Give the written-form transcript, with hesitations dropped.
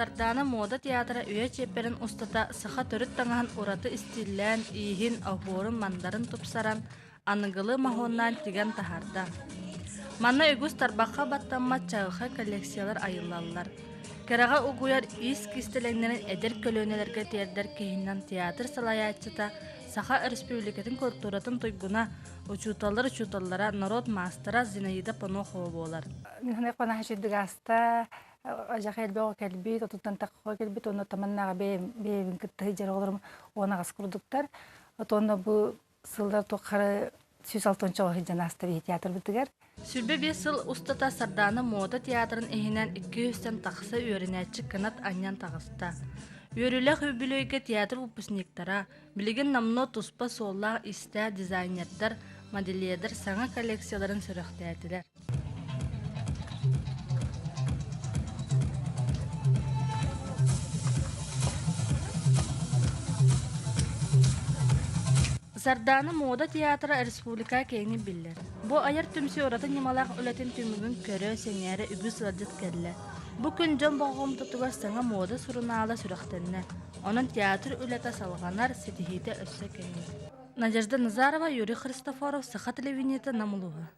Сардаана муода театра үйэ чиэппэрин устата саха төрүт таҥаһын ураты истииллээн, ииһин, оһуорун-мандарын тупсаран, аныгылыы моһуоннаан тигэн таһаарда. Манна үгүс тарбахха баттаммат чаҕылхай коллекциялар айыллаллар. Кэрэҕэ угуйар иис кистэлэҥнэрин эдэр көлүөнэлэргэ тиэрдэр киһинэн театр салайааччыта, Саха Өрөспүүбүлүкэтин культуратын туйгуна, учууталлар учууталлара, норуот маастара Зинаида Панохова буолар. Михаил Панахович ааста Ажаха элбэх кэлбит, отуттан тахха кэлбит, онно таманнааҕы бэйэбин кытта сылдьар оҕолорум 18 курдуктар. Отонно бу сыллар тухары 106 сылдьан ааста биһи театрбытыгар. 25 сыл устата Сардаана муода театрын иһинэн 200-тэн тахса үөрэнээччи кынат анньан таҕыста. Үөрүүлээх үбүлүөйгэ театр выпускниктара, билигин номнуо туспа суоллаах-иистээх дизайнердар, модельердар саҥа коллекцияларын сүрэхтээтилэр. Сардаана муода театра республика киэҥник биллэр. Бу айар түмсүү ураты ньымалаах үлэтин түмүгүн көрө, сэҥээрэ үгүс ыалдьыт кэллэ. Бу күн дьон болҕомтотугар саҥа муода сурунаала сүрэхтэннэ. Онон театр үлэтэ салҕанар, ситиһиитэ өссө кэҥиир. Надежда Назарова, Юрий Христофоров, Саха телевидениета, Нам улууһа.